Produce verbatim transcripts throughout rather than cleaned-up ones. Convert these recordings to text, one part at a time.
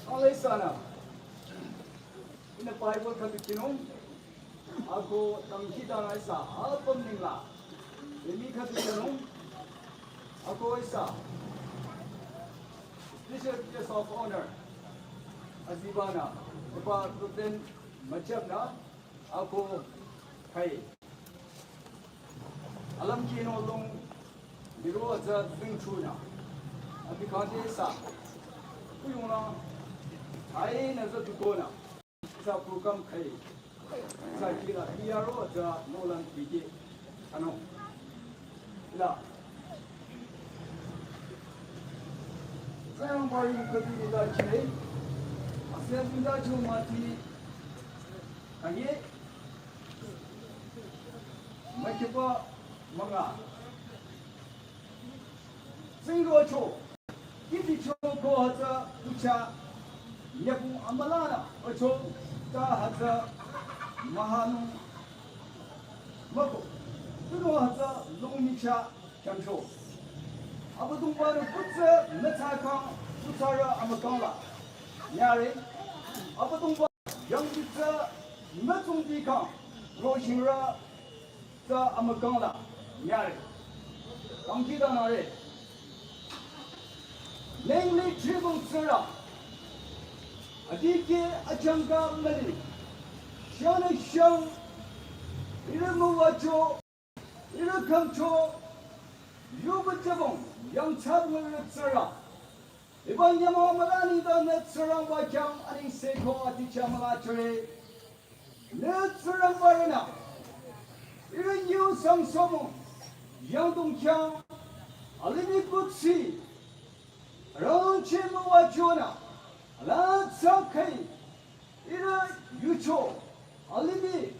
Alesana. Ina Bible khüdu kinung. Ako tamki dana ihsa apüm ningla. Imi khüdu kinung. Ako ihsa Special Guest of Honor. Azibana. Papa Ruben Macham na. Ako khai. Alam kino long miro aza zingchuna. Abi kante sa. Kuyuna. Ai na za tukona. Sa program khai. Sa kila P R O aza nolan pike. Ano. La. Sayang bayi kati kita chile. Asia kita chuma ti. Kanye. Makipa manga. Singo cho. Kiti cho ko hata kucha. Nyapu amalana ocho ta hata mahanu mako. Kuno hata longmicha kamcho. Abüdongba nü kutsa nü tsakang kutsara amakangla. Nyare. Abüdongba Yangdi tsü mütsungdi kang, roshing ra tsü amükang la, nyare. Kangki da nare. Nengli tribung tsüra. Adike achangka mali. Shana shang. Ira muwacho. Ira kamcho. Yuba jabong. Yang tsabung ira tsüra. Iba nyamo mülani da nü Tsingrangba khyang aning seko aticha müla chure. Nü Tsingrangba rünü. Iba nyu sang somo. Yangdong khyang. Alimi kutsi. Rangchi müwa chona. Ala tsakai. Ira yucho, alimi,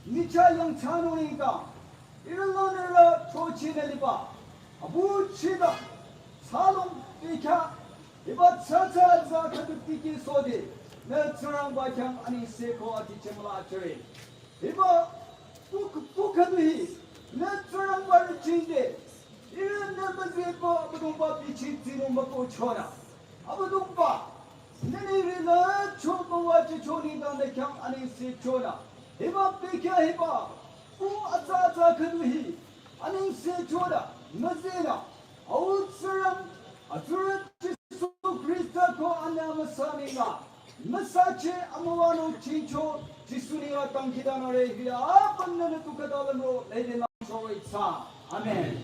nicha yang chano nengdang, ira lanera chochi neliba, abu chida, salong dikha, iba tsatsa za katu tiki sode, nü Tsingrangba khyang aning seko aticha müla chure. Iba, puk, puk katu hi, nü Tsingrangba rüchide, ihrü nü müzehpü Abüdongba bichi tsinung mükohchonü. Abüdongba, nü nirü la cho müwachicho nengdang nü khyang anengse chonü. Hiba bekhyah hiba, kung atsa atsa khüdu hi, anengse chonü, müzehnü. Au Tsingrang, atsurü Jisu Khrista ko anü amüsa nengla. Amüsa che amüwanung chingcho, Jisu nengla dangkhidangnangre hila, apümnü nü tu khüta lümro, lede lang choro itsa. Amen.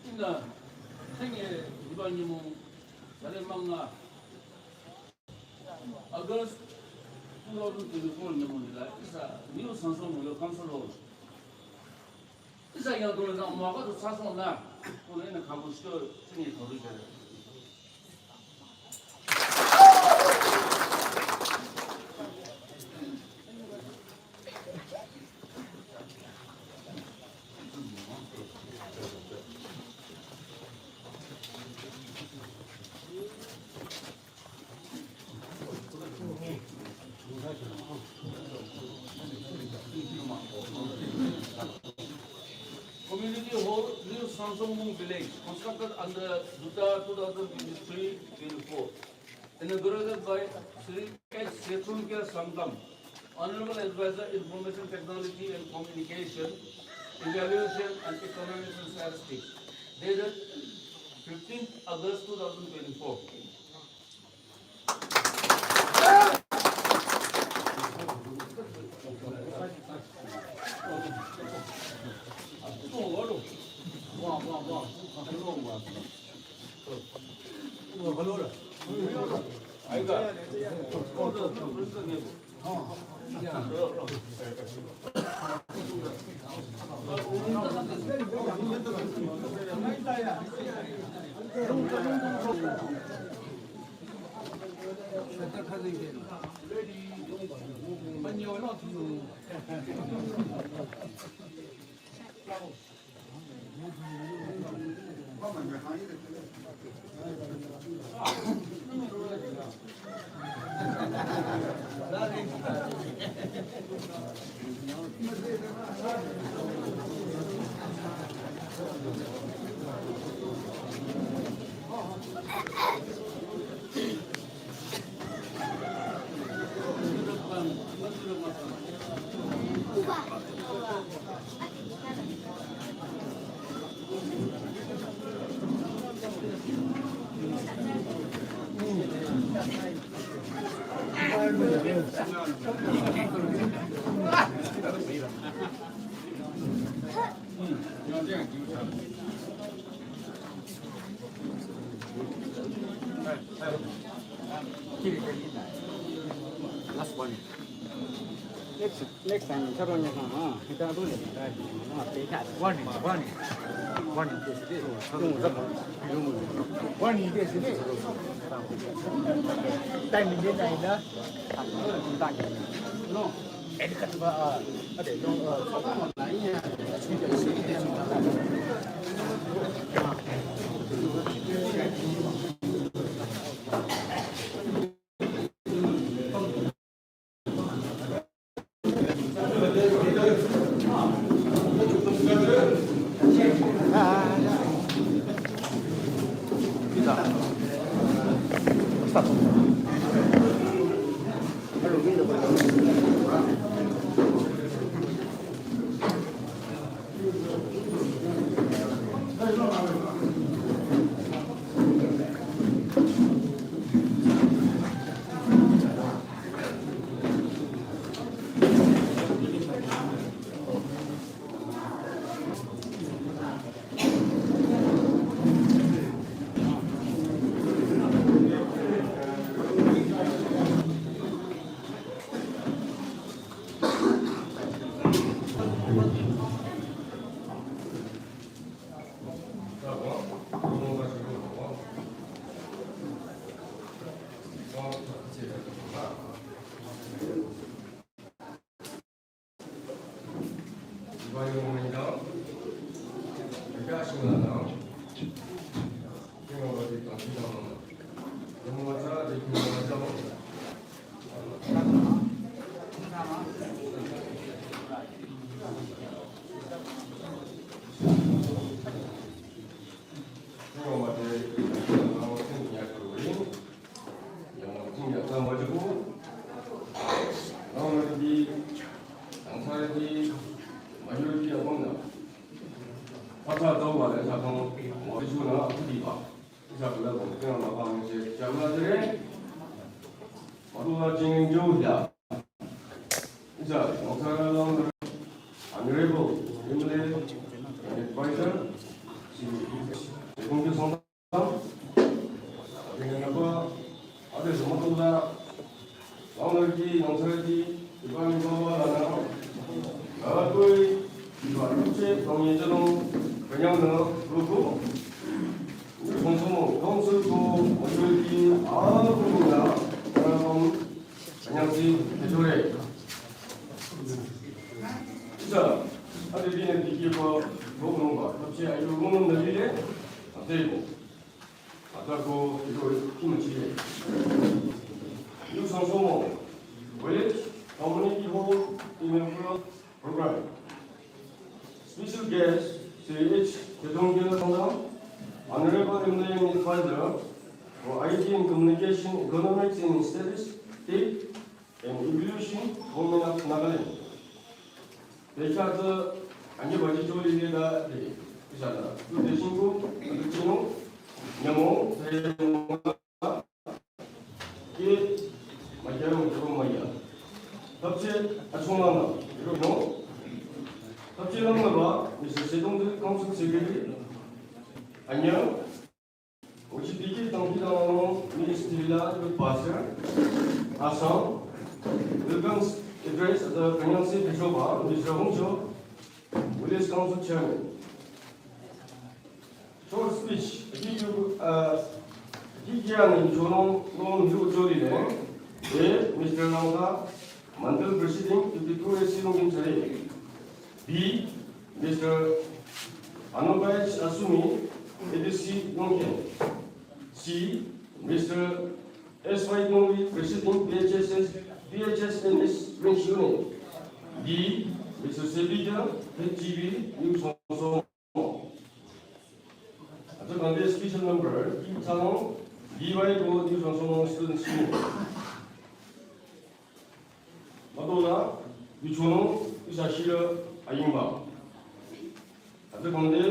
Inü, thenye, hiba nyümong, dale manga, August two thousand twenty-four nyümong nila, ihsa, New Sansong Mungyo Council Hall. Ihsa yang tu na, mwa ka tu sa song na, ko ne na kabu shito, thenye kabu shito. Community Hall, New Sansongmung Village, constructed under Duta two thousand twenty-three twenty-four. Inaugurated by Shri H Setunkia Sangtam, Honorable Advisor, Information Technology and Communication, Evaluation and Economics and Statistics, dated fifteenth August two thousand twenty-four. Last one. Next, next time, tharo nya ha, ha, hita dole. One, one, one. One, one. Time ni na. No. Ata tau ba le sa kang wa ju na ku di ba. Isa kula ko ke na ba me se ja la de. Maduwa jing jo ya. Isa no sa la Honorable M L A Advisor. Si ko ke song Ade sumatuda, Langnürüti, Nongsaiti, Iba Iba Ba Lana, Gatui, Iba Luche, Tongye Jalo, Kanyang na, Ruku, Kongsomo, Kongsul ko, Majority, Alu Kumuna, Kanyang, Kanyang si, Kajore. Isa, ade dine dikye ko, Rukunung ba, Tapche ayu Rukunung na lile, Atebo. Ata ko iko kima chile. Yu Sangsomo, Village Community Hall Inaugural Program. Special guest, Sri H Kedongkela Sangdam, Honorable M L A and Advisor for I T and Communication, Economics and Statistics, and Evolution, Government of Nagaland. Techa tsü anyi baji choli ne da de, isa da. Tu de shingu, tu chino, nyamo, te ke, maya mo, ko maya. Tapche, achunga na, ro no. Tapche lang na ba, Mister Sedong de Council Secretary. Anya, Uchitiki Tangki Dang Miss Tila Pastor, Assam, welcome address at the Kanyang State Bichoba, Mister Hongcho, Village Council Chairman. Short speech, Tiki, uh, Tiki Yang in Chonong, Long Yu Jolile, A, Mister Langka, Mandal President, fifty-two A C Longin Chare. B, Mister Anobai Asumi, A D C Longin. C, Mister S Y Dongri, President, P H S S, P H S N S Range Unit. D, Mister Sebija, H G B, New Songso. Ata kande special number, ki chang, D Y ko New Songso Students Union. Madola, Yuchono, Isashira, Ayimba. Ata kande,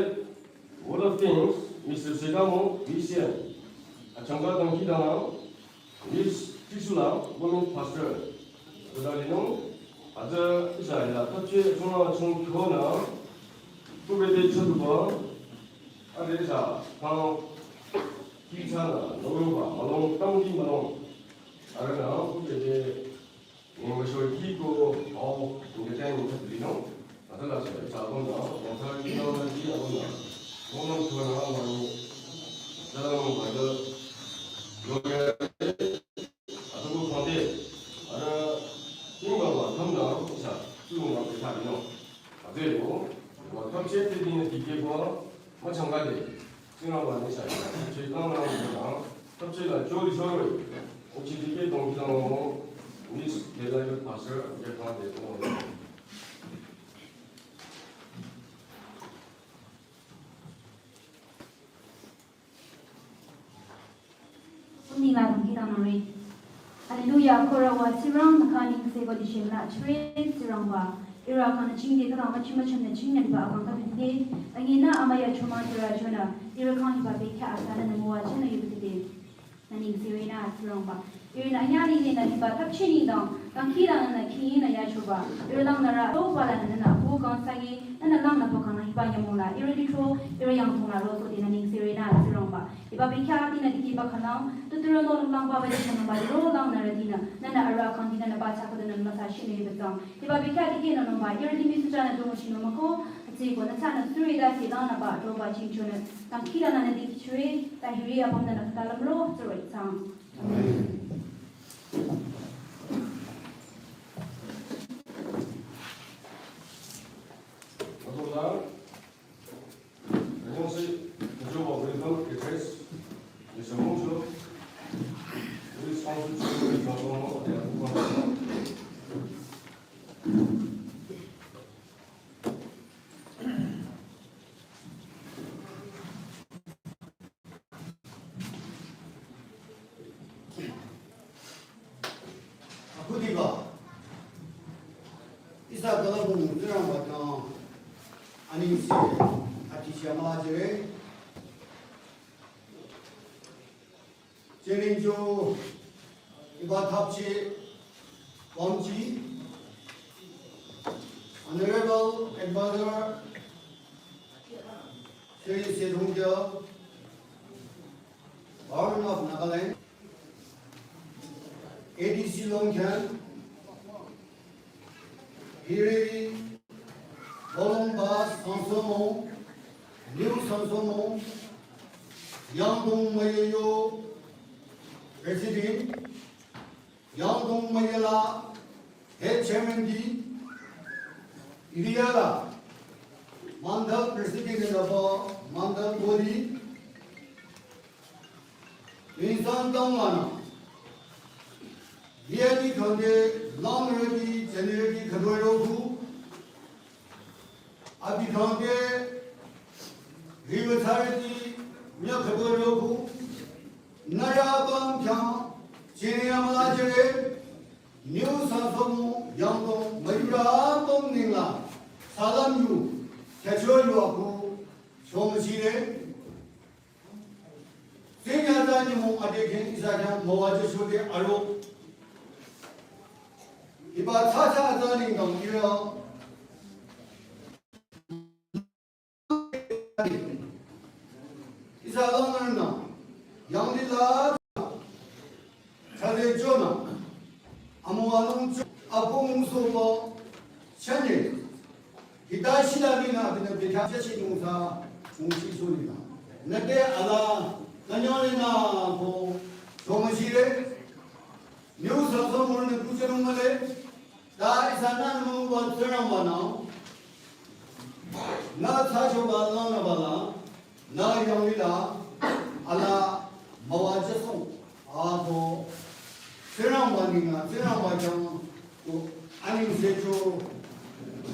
Word of Thanks, Mister Segamo, V C M. Achanga Dangki Dana, Miss Tisula, Women Pastor. Tada lino, ata isa ila, tache chunga chung kyona, kubete chatuba, ata isa, kang, kichana, noroba, malong, tamdi malong. Arana, kubete, ni masho kiko, au, kubete ni chatu lino. Ata la sa, isa abona, yasa kino na ki abona. Women kyona, mani, dalam bada, Ata ko khangde, ata, tingba wa thamda, isa, tu ma pe tha no. Ata yo, wa thamche te din ti ke ko, ma chang ga de. Tingba wa ni sa, che kang na ko na, thamche la jo li so ro. O chi ti ke dong ki dong mo, ni ke la yo pastor, ya khangde ko. Kuning la dong ki dang nore. Hallelujah, kora wa Tsingrang nü kha ningse ko di shem la chire Tsingrang wa. Ira kha nü ching de kha dang ma chim ma chim nü ching nü ba kang kha de. Angi nü ama ya chuma tira chuna. Ira kha ni ba be kya asa nü nü mo wa chuna yu de. Nü ningse re nü Tsingrang ba. Iri nü anyari nü nü hiba thapchi nengdang, dangkhidangnang nü khingi nü yachoba. Iri langnürü, toba lanü nü nü, bu kang sagi, nü nü langnü bu kang nü hiba nyümong la. Iri dikro, iri yangthong la rosohde nü ningse re nü Tsingrang ba. Hiba bekhyah dinü dikehba khalang, tuturo nü lung langba ba dikhanungba ro langnürütinü, nü nü arüh kang dinü nü ba chakadünü nü masa shinü hiba tsang. Hiba bekhyah dikehnü nungba, iri dimi suchanü dungushinü mako, hütsüko nü chanü sürü da si langnü ba, toba chingchonü, dangkhidangnang nü dikehchire, ta hiri apümnü nü khüta lümro, tsüroi tsang. Akhudiba, ihsa külüpnü Tsingrangba khyang anengse ati Jama jere. Jering jo iba thapchi pamchi. Honorable Advisor Shri Sedhungja, Governor of Nagaland, A D C Longkhan, Hiri Bolomba Sangsomo, New Sangsomo, Yangdong Mayoyo President, Yangdong Mayala Head Chairman di, Iliala Mandal President and Mandal Body, Insan tangwana. Yeni khangde long redi, jeni redi khadoi roku. Abi khangde riwa charedi, nya khadoi roku. Nara bang kya, jeni amala jere. New Sangsomo, Yangdong, Mayura bang ningla. Salam yu, kya cho yu aku, chomachire. Sing ya ta ni mo ade khen isa kya mo wa je shode aro. Iba cha cha ta ni dong ira. Isa long na. Yang di la. Cha de jo na. Amo along jo. Apo muso mo. Chanye. Hita shila ni na, bina bita jashi nungsa, nungsi suni na. Nate ala, kanyang ni na, ko, chomachire. New Sangsomo ni kuchanung male. Ta isa na nung wa tserang wa na. Na cha cho ba la na ba la. Na yangli la, ala mawa jasong, a to, Tsingrangba ningla, Tsingrangba jang, to, aning secho,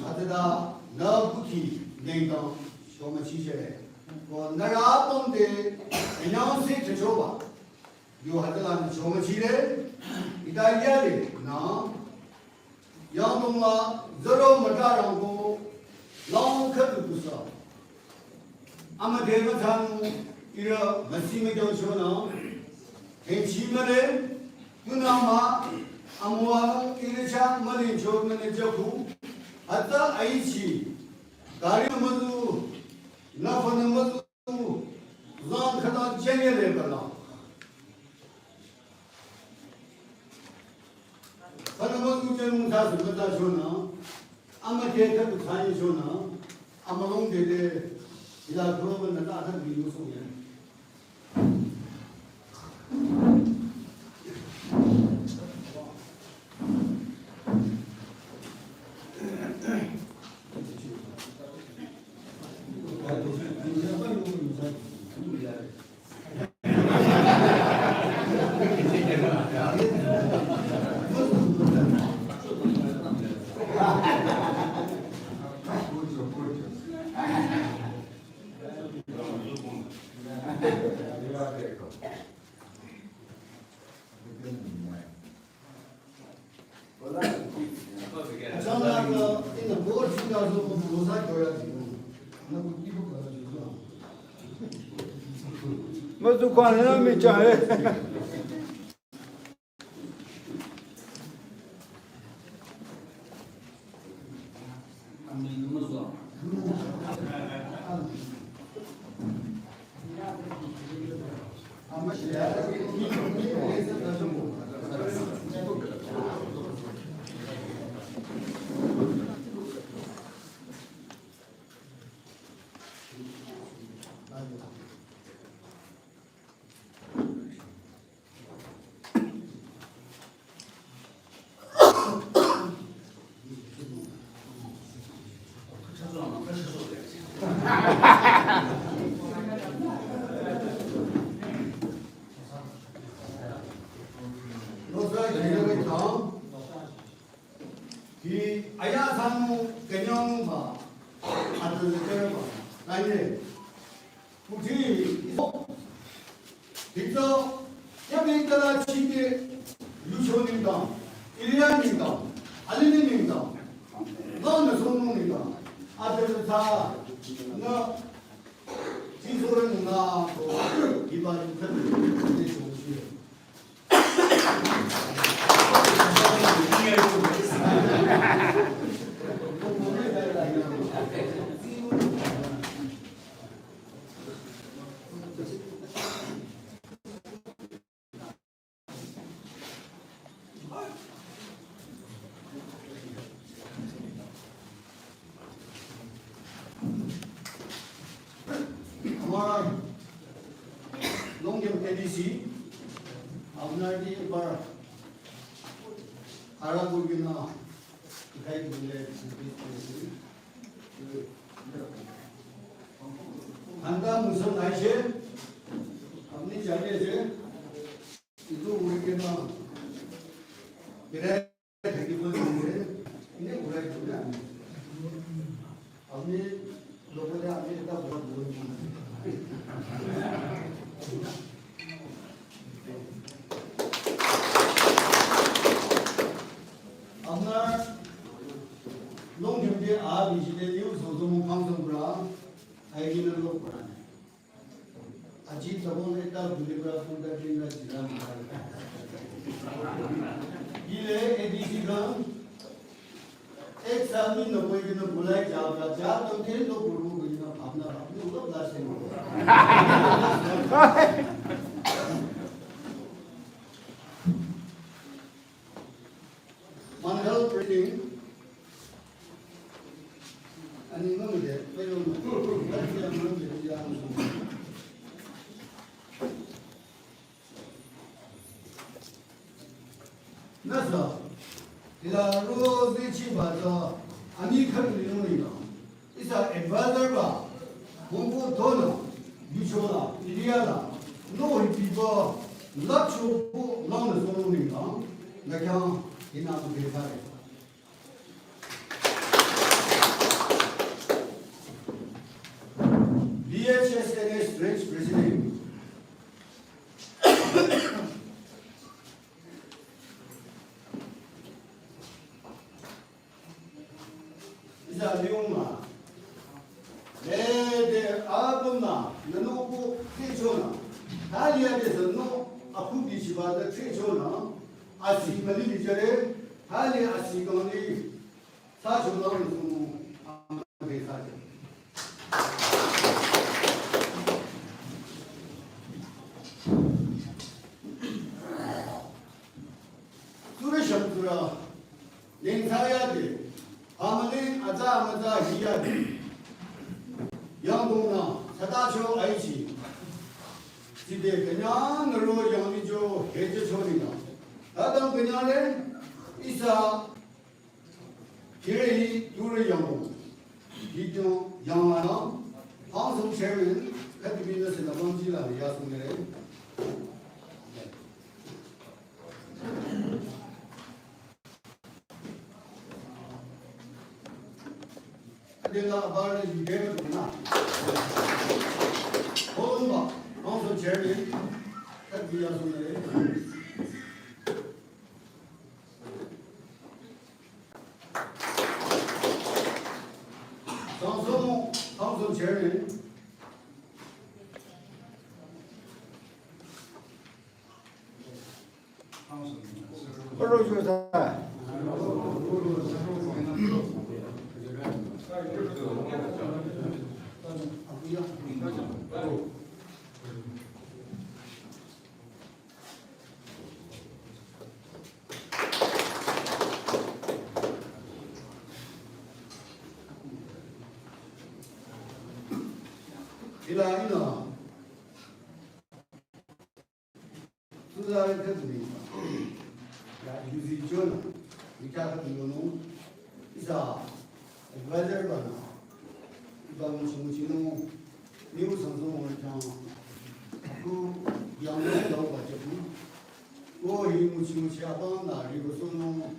atada, na buki, nengdang, shoma chishere. Ko, nara pongde, enyang se techoba, yu hatala na shoma chire, ita yale, na, Yangdong la zero mata rangko lang khatu kusa. Ama de ma thang ira masi ma jang chona. Hen chi ma le, tuna ma, amwa ira cha ma le cho ma le jaku. Hata ai chi. Gari ma zu, na fa na ma zu. Zan khata jenge le bala. Khata ma zu jeng ta su khata shona. Ama ke ta ku thani shona. Ama long de de. Ila kuro ban na ta ta ni lu song ya. Madu kwan na mi cha hai. Hi aya sanu kenyong ba, adu leker ba, tanye. Puji, iso, iso, ya bintala chike, yucho ningdang, iliya ningdang, alini ningdang, no na sonu ningdang, adu sa, no, আমাৰ Longding A D C, আপোনাৰ কি এবাৰ খাৰা কৰি কিনে উঠাই দিলে। ঠাণ্ডা মৌচম আহিছে, আপুনি জানি আছে, এইটো উইকেণ্ডত বিৰাট থাকিব লাগে, এনে ঘূৰাই ফুৰে আমি। আপুনি লগতে আমি এটা বহুত বহুত আপোনাৰ লংডিং যে আ বিজিতে নিউ সৌজম ফাংচন কৰা, আইডিনা লগ কৰা নাই। আজি তখন এটা বুলি কৰা কোনটা দিন না জিলা মাৰা। ইলে এ ডি চি গান এক সাল মি নকই দিন বুলাই যাওগা, যা তো কে তো গুরু কই না ভাবনা ভাবনি উলো দাস নে। Mandal printing. Ani mami de, pero no. Nasa, ila rozi chi ba ta, ani khan ni no ni na. Isa advisor ba, hongko to na, bicho la, ilia la, no hi pi ba, la cho ko, la na so no ni na, na kya, ina mo de sa re. B H S N S Range President. Isa liunga. Lede abuna, nanoku tichona. Talia de no, aku bichiba de tichona. Asi mali bichare, talia asi koni. Sa chonang sumu, amade sa. Sura sham sura, ning sa ya de, amade aza amaza hi ya de. Yang dong na, sata cho ai chi. Side kanya ngaro yang ni jo, he je cho ni na. Tadang kanya le, isa Kiri turi yang, hito yang ana, council chairman, kati bina se na bangji la ya sungere. Adela abare yudem na. Kolomba, council chairman, kati ya sungere. Council, council chairman. Ila ina. Suza re khatni. Ya yuzi chona. Ika khatni no. Isa advisor ba na. Iba mo chungu chino. Ni u sang song mo chang. Ku yang ne dao ba che ku. Ko hi mo chungu cha ba na ri ko so no.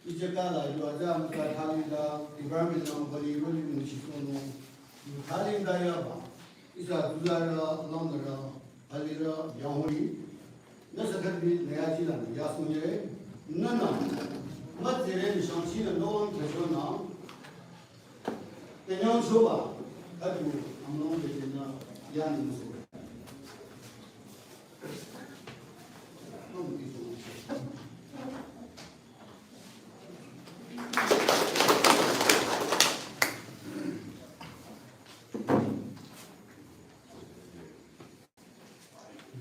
Ije kala yu aza amütsa thali da, environment lang bali roli mu shi sono. Yu thali da ya ba. Isa duzara, langdara, halira, yahori. Nasa khatbi naya ji la ya sunye. Nana. Mat zere ni shangshi na no ang khasho na. Tenyang shoba. Kadu amlong de na. yanü müso.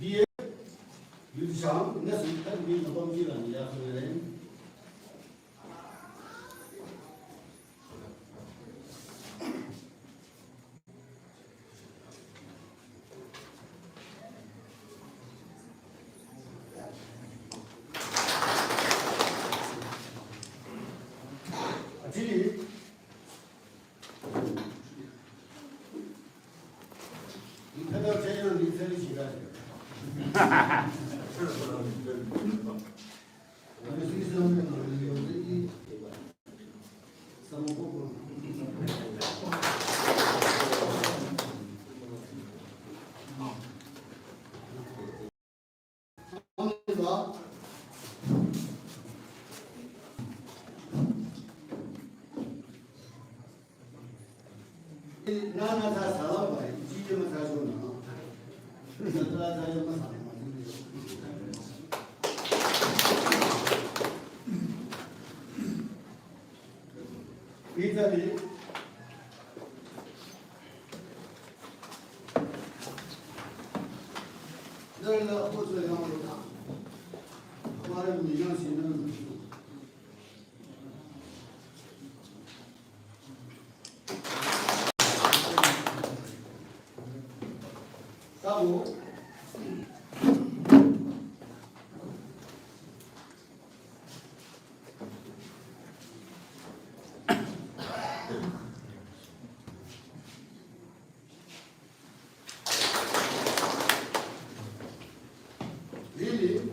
Diye, yudishang, nesu, kan bin, nabam, jilan, ya, khameren. Actually, Italy. Dalla, ocho yang lo ta. Amare mi yang sin na. Tabo. Really?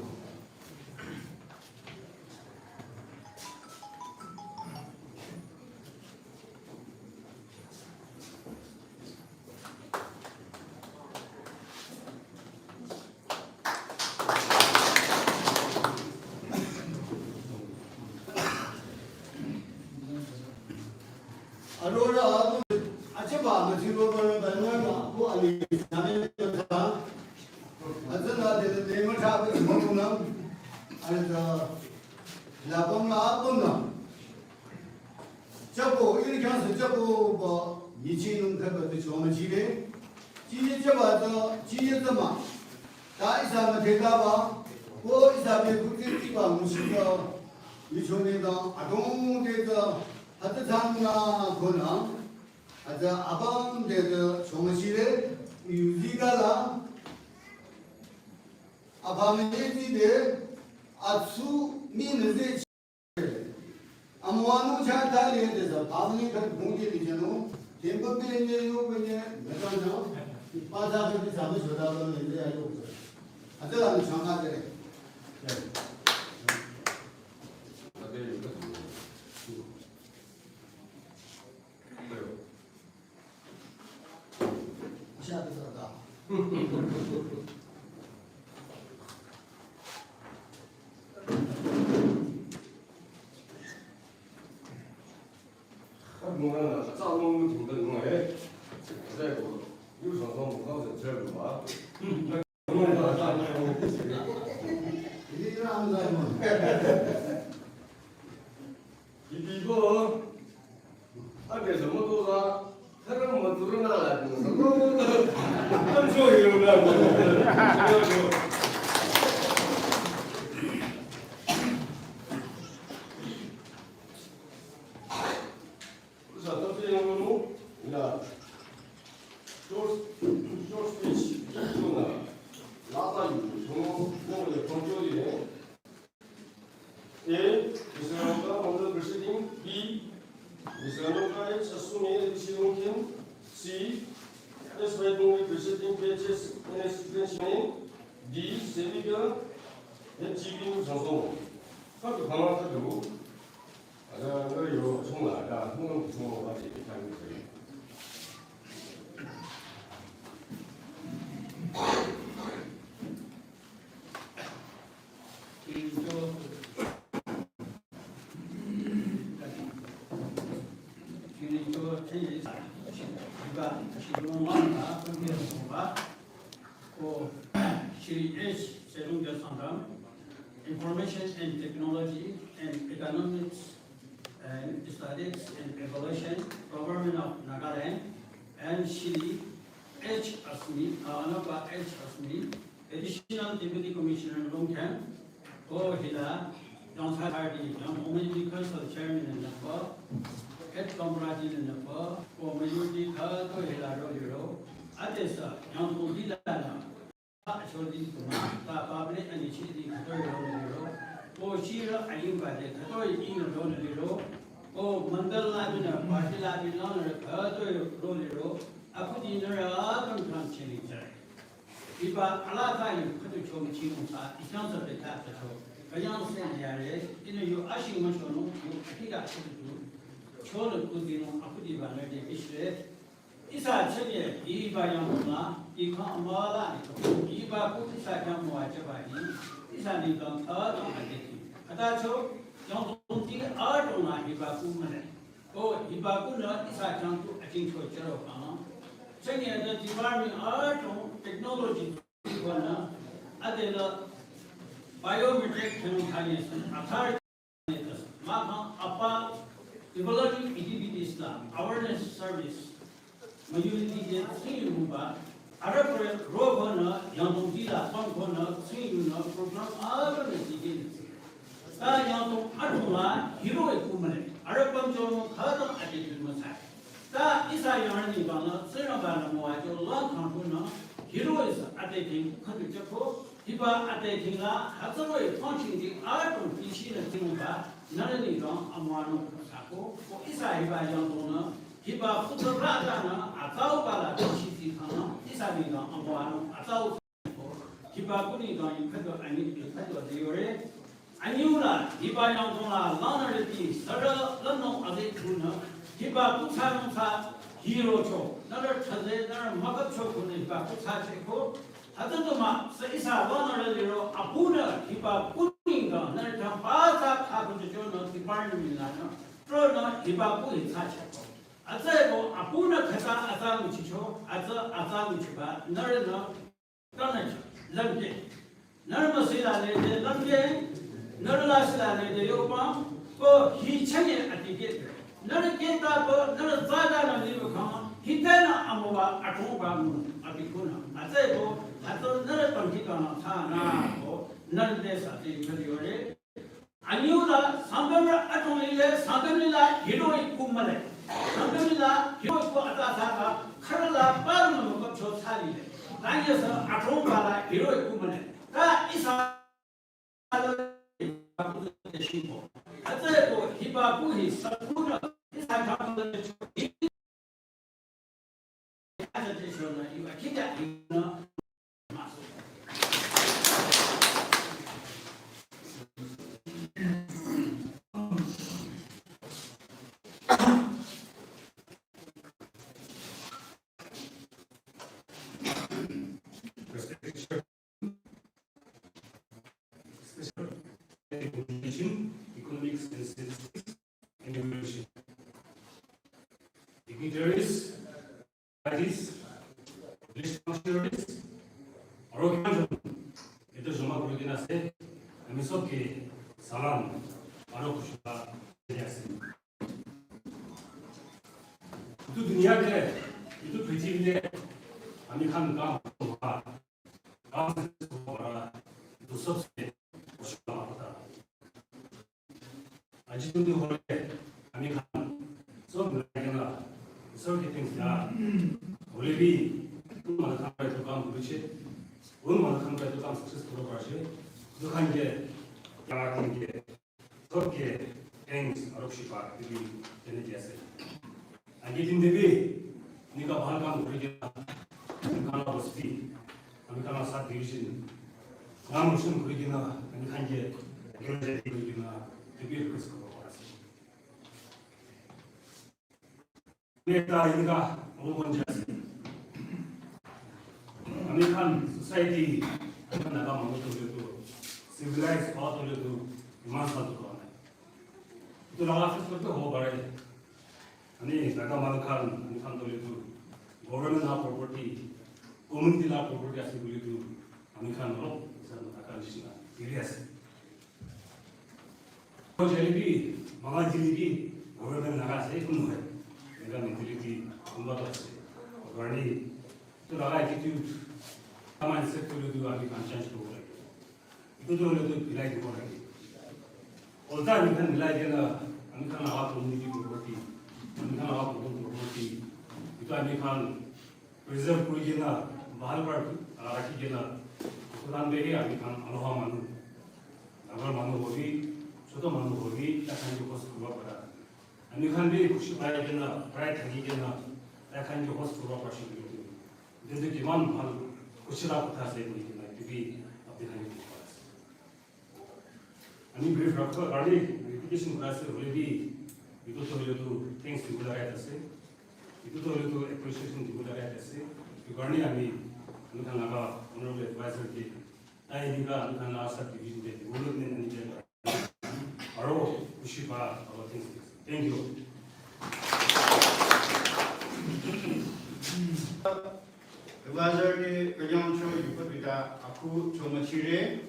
Arora, ache ba, ma chiro ba, ba, na, na, ko ali, na, na, na, na. Ache na, de, de, ma, cha, ba, ma, na. Ache, la, ba, na, ba, na. Chapo, iri khyang se chapo ba, nyichi nung kha ba, de, choma chire. Chiye chaba, ta, chiye tama. Ta ihsa müdhethaba, ko ihsa be kuthri tiba ngushika, yuchoneda, adongdeda, hütsü thsangna konü, hütsü apümdeda chomüchire, yuzikala, apümdeda, atsu minüze Amüwanung cha ta lide sa, pamni khat bungji li jano, tempa pe nye yo pe nye, meta jano, pa sa pe sa me soda lo ne ya yo. Ate la ni changa de. A, Mister Nongka, Mandal President. B, Mister Nongka H, Assume Additional Kin. C, S. Vaidungwe, President, P H S, N S C President. D, Sevika, H G B Nusangso. Katu kama katu. Ada ngari yo chungla ada nung chungla wajib kita ni. H. Serungja Sangam, Information and Technology and Economics and Statistics and Evaluation, Government of Nagaland, and Shri H. Asmi, uh, Anapa H. Asmi, Additional Deputy Commissioner Longkhang, ko hila, Yangthai Party, Yangthong Community Council Chairman and Napa, Head Comrade and Napa, ko Majority Khato hila ro liro, Atesa, Yangthong Hila na, Acholi kuma, ta public ani chidi khato ro liro, ko Shira Ayimba de khato ina ro liro, ko Mandal la bina, Party la bina, khato ro liro, Aku di nara kan kan chini chai. Hiba alata yu khatu cho mi chino sa, ikan sa pe ta ta cho. Kayang se ya re, ina yu ashi ma cho no, yu akida khatu tu. Cho le ku di no, aku di ba na de ish re. Isa chini, hiba yang ma, ikan ma la ni to. Hiba ku isa yang mo a cha ba ni. Isa ni kan ta ta a de. Kata cho, yang tong ti a tong na hiba ku ma le. Ko hiba ku na isa chang ku aching cho charo kama. Chang ya da Department Art and Technology ko na adela biometric thang thani san authority ma kang apa developing activities la awareness service. Majority je tsing yu ba, ara kore ro ko na yang tong ji la pang ko na tsing yu na program a ba na ji ge. Ta yang tong a tong la hiro e ku ma le, ara pang jo no kha ta a de ma sa. Ta isa yang ni ba na, tsing ba na mo a jo la kang ko na hiro e sa a de ting kha de ko. Hiba ate thingla, hatsaroi function di adong tishi na tingba, nalani dong amwano sako, ko isa hiba yang dong na, hiba putra rata na, atau bala tishi ti thang na, isa ni dong amwano, atau sako, hiba kuni dong yu kado ani, yu kado de yore. Anyu la, hiba yang dong la, lana reti, sara lano ade kuna, hiba putra nong sa, hiro cho, nara chaze, nara makap cho kuna, hiba putra che ko, Hütsütoma sü ihsa lanü liro abinü hiba kuning dang nührü khyang pathsa khakunjücho nü department lanü tronü hiba ku hi thsachako. Hütsüeko abinü khüta atsa nguchicho, atsa atsa nguchiba nührünü tanücho lümke. Nührü müsila lede lümke, nührü lasila lede yoba, ko hi chanye atikehte. Nührü kehta ko, nührü tsada nü liba khang, hitenü amüwa athongba nü, abi kunü. Hütsüeko, hütsü nührü tangki kanü thsanü ko, nührü te sa te khali yore. Anyu la, Sangtam la athong lile, Sangtam lila hiroi ku male. Sangtam lila hiroi ku ata thsaba, khürü la palu nü mükap cho thsa lile. Tanye sa athongba la hiroi ku male. Ta ihsa Special Education, Economics and Statistics, and Innovation. Dignitaries, parties, village functionaries, aru khan ete joma kuri kena ase, ami sob ke salam aru khushi ba di ase. Itu duniya te, itu prithvi te, ami khan kam hua, kam se hua para, itu sabse khushi wala hota hai. Aji din te hole, ami khan sob milai kena, Isor ke things ya, hole bhi, un manu khan para itu kam hoi che, un manu khan para itu kam success kuri parise, itu khan ke, kya khan ke, Sobke thanks aru khushi ba, ibi dene diya ase. Age din te bi, enika bhal kam kuri kena, ami khan la bosti, ami khan la sub division, naam roshan kuri kena, ami khan ke, kuri kena, ibi request kuri ase. Ekta enika, aru kon jai ase. Ami khan society, ami khan Naga manu to le to, civilized howa to le to, iman sal to koa nai. Itu laga face to hobo pare. Ami Naga manu khan, ami khan to le to, government la property, community la property ase bole to, Ami khan olo, isan akan jisna, serious. Ko jalebi, mama jalebi, government naga se kunu hai. Mega mentality, kumba to ase. Garni, to laga attitude, mindset to do ami khan change koribo lage. Itu to hole to bilai dibo lage. Ulta ami khan bilai kena, ami khan laga community property, ami khan laga property, itu ami khan preserve kori kena, bahal para, ah, rakhi kena, itu khan behi ami khan aloha manu. Dangor manu hobi, choto manu hobi, tai khan ke host koribo para. Ami khan bi khushi pai kena, pride thaki kena, tai khan ke host koribo para shukriya. Itu kiman bahal khushi laga kotha ase koi kena, itu bi apni khan ke kotha ase. Ami brief rakha karone, repetition kora ase hoile bi, itu to hoile to thanks dibo laga ase. Itu to hoile to appreciation dibo laga ase. Itu karone ami, ami khan laga honorable advisor ke, tai ami khan laga sub division ke development ani ke, aro khushi pa, aro thanks. Thank you. Advisor ni kanyang cho yupa bita aku cho machire.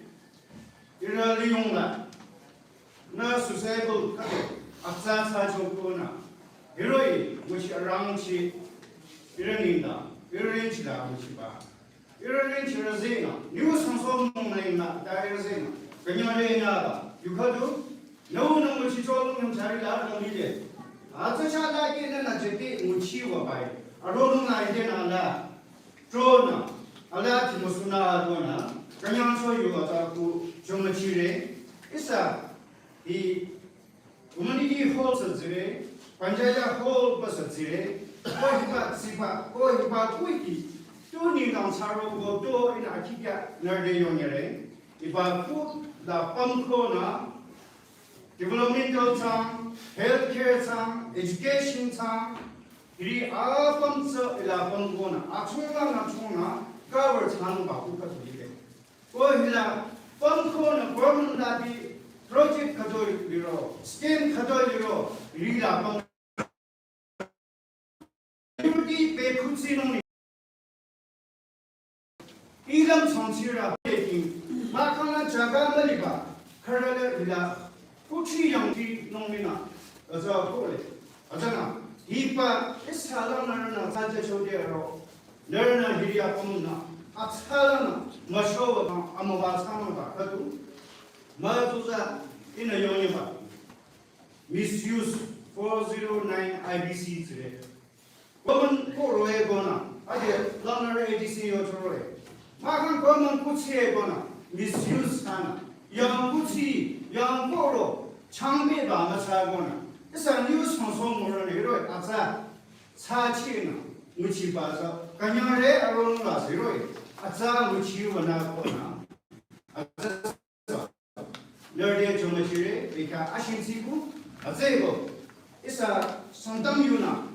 Ira liyong la. Na sociable kate atsa sa chokona. Hiroh-i, nguchi arangchi. Ira ninda. Ira rinchi la nguchi ba. Ira rinchi razena. Niu sangso mong na ina. Da ira zena. Kanya re na ba. Yukadu. Nau na nguchi cholung nam chari la kang lide. Atsa cha la ke na na jete nguchi wa bai. Aro nung na ide na la. Trona, ala Timosuna adona, kanyang so yu ata ku chomachire, isa, hi, community hall sa zire, panchayat hall pa sa zire, ko hiba siba, ko hiba kuiki, tu ni nang saro ko to ina akika nerde yonyere, iba ku la pamko na, developmental thsang, healthcare thsang, education thsang, hiri apüm tsü ila pümkonü, achungla nachungla, cover thsang ba ku khüdu lile. Ko hila pümkonü government la bi project khüdu liro, scheme khüdu liro, hiri la püm Security pe khutsi nung ni. Ilam changchira peking. Makana jaga maliba. Kharale ila. Kuchi yang ti nung ni na. Aza kole. Aza na. Hipa isa lang na na zaja chode aro. Lerna hiri apüm na. Atsala na. Masho na. Amaba sama ba. Khüdu. Ma tuza ina yonye ba. Misuse four zero nine I B C tsire. Government ko roe gona, ade langnare A D C yo choroe. Makan government kuchi e gona, misuse kana. Yang kuchi, yang koro, changbe ba ma cha gona. Isa news song song mo ne roe, atsa, cha chi na, nguchi ba sa, kanyang re aron la se roe, atsa nguchi wa na gona. Atsa Nerde chomachire, beka ashin siku, azego. Isa Sangtam yuna,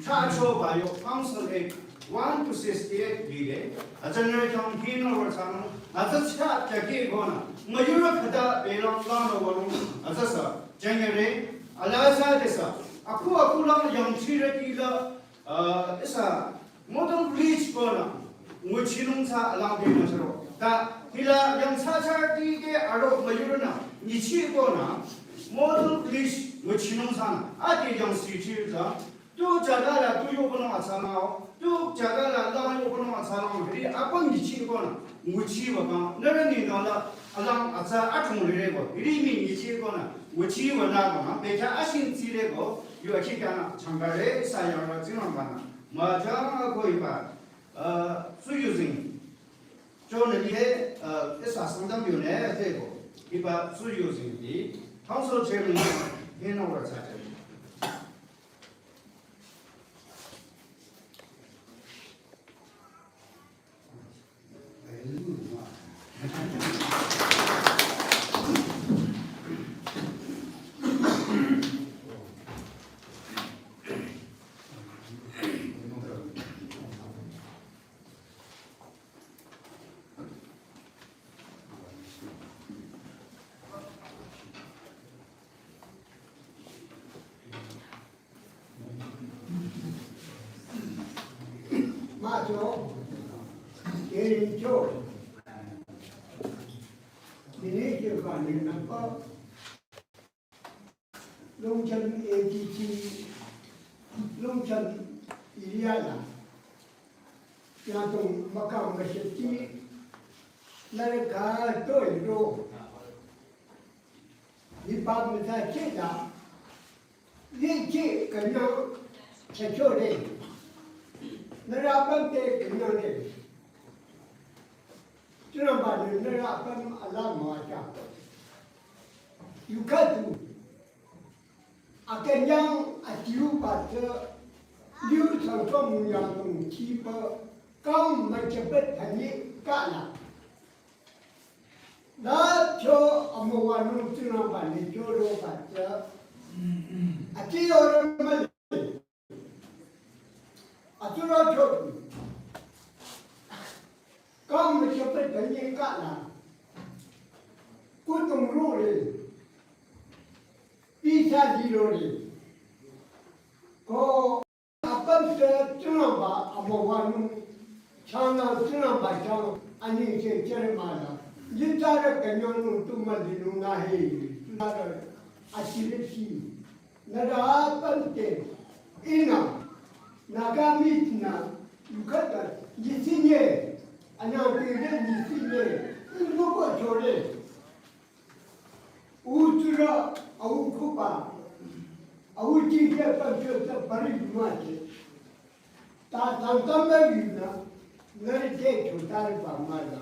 cha cho ba yo, Council Act one to sixty-eight bide, aza nerde chom hino wa chano, aza cha jage gona, mayura khada belang lang no walo, aza sa, jengere, ala sa desa, aku aku lang yang chire kila, uh, isa, Model village kona, nguchinung cha alang de na charo. Ta, hila yang cha cha ti ke aro mayurna, nyichi kona, model village nguchinung cha na, ati yang city cha, tu jaga la tu yo kono acha na, tu jaga la la yo kono acha na, hiri apa nyichi kona, nguchi wa ka, nara ni na la, alang acha atung re ko, hiri mi nyichi kona, nguchi wa na kona, becha ashin chi re ko, yo achi kana, changare, sa yang ra, zinang bana. Majang ako iba, uh, Tsuyuzing. Chonali he, uh, isa Sangtam yune, teko. Iba Tsuyuzing di, Council Chairman, hino wa tsa. Macho, Kerincho, Sheba ni napa Longcham A D C, Longcham area la. Yadong makang masheti, naraka toi ro. Ni pa mata cheta, ye che kanya chachore. Nara pam te kanya re. Tsingrangba nü nührü apüm ala müwajüng. Yukhadu akünyang adiuba tsü liu tsangcho müyangdong tiba kang müchebet thani kala. La cho amüwanung Tsingrangba nü cho roba tsü ati yore mali. Atura cho. Kang müchepet banye kala. Kutung rore. Pisa zirore. Ko apam se Tsingrangba amüwanung. Chana Tsingrangba chang ani che chere mala. Yitara kanyonung tumali nung nahe. Tsingrangba asirisi. Nührü apüm te, ihnü, Nagamese nü, yukhata, nyisinye, anyang te nyisinye, inboko chore. Utura, au kupa, au chike pamcho ta pari mate. Ta tantamba yuna, nührü te chotari pa mala.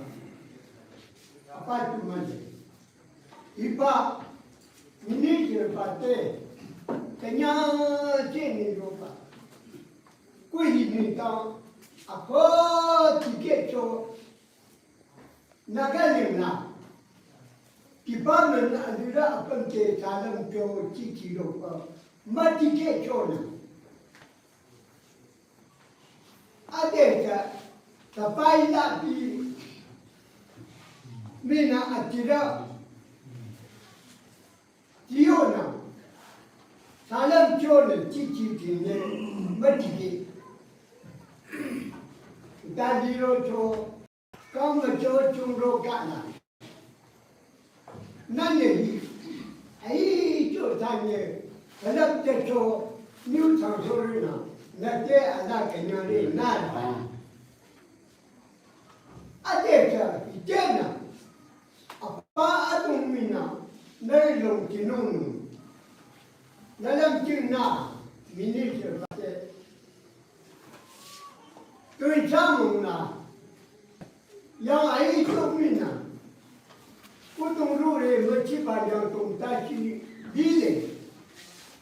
Apa tumale. Hiba minister ba te, kanya che ni roba. Kuhi ni ta, ako ticket cho, Nagaland la. Department alira apam te salam cho chi chi roba. Ma ticket cho na. Ade ta, tapai la pi, mina atira, tiyo na, salam cho ne, chi chi chi ne, ma chi chi. Dadi ro cho, kama cho chung ro ka na. Nane hi, ai cho tanye, kalap te cho, nyu chang so ri na, na te ala kanya ri na. Ade cha, ite na, apa adung mina, nari long kinung nu. Nalam kin na, minister ba te. Tun cha mung na, yang ai cho mina. Kutung rure machi ba yang tong ta chi lile.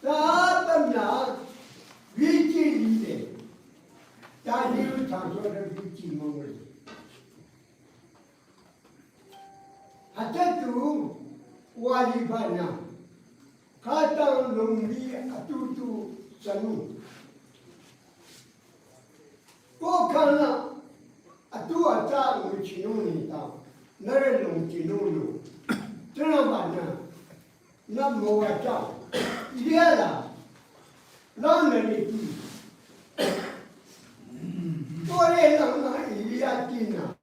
Ta tam na, vichi lile. Ta niu ta so da vichi mong. Hata tu, wali ba na. Khatang lungli atutu sanu. Ko khana atu ata nguchinung ni ta, nare lungchinung nu. Tena ba na, na mo wa ta. Idia la, la na ni ti. Ko le la na idia ti na.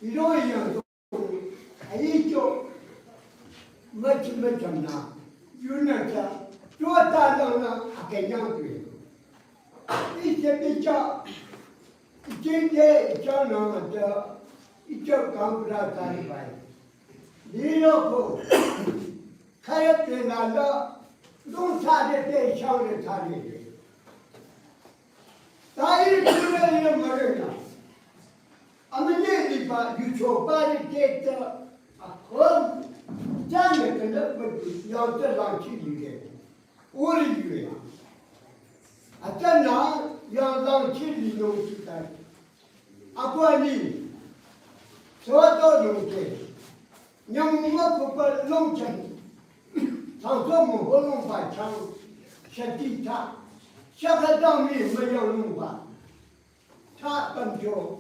Iro yang Aicho, machi macham na, yuna cha, tuwa ta dang na, akanyang tu. Iche picha, iche te, icha na ma cha, icha kampra tari bai. Dino ko, kaya te na la, dong cha de te, chang de cha de. Tari tu na, ina ma de na. Amene liba yucho bari keta akhom jane kena bagi yangta langchi lide. Uri yue. Atana yang langchi lino kita. Akwani. Soto longke. Nyamuma kupa longchang. Tangko mo holong ba chang. Shati ta. Shaka dami mayang longba. Ta pamcho.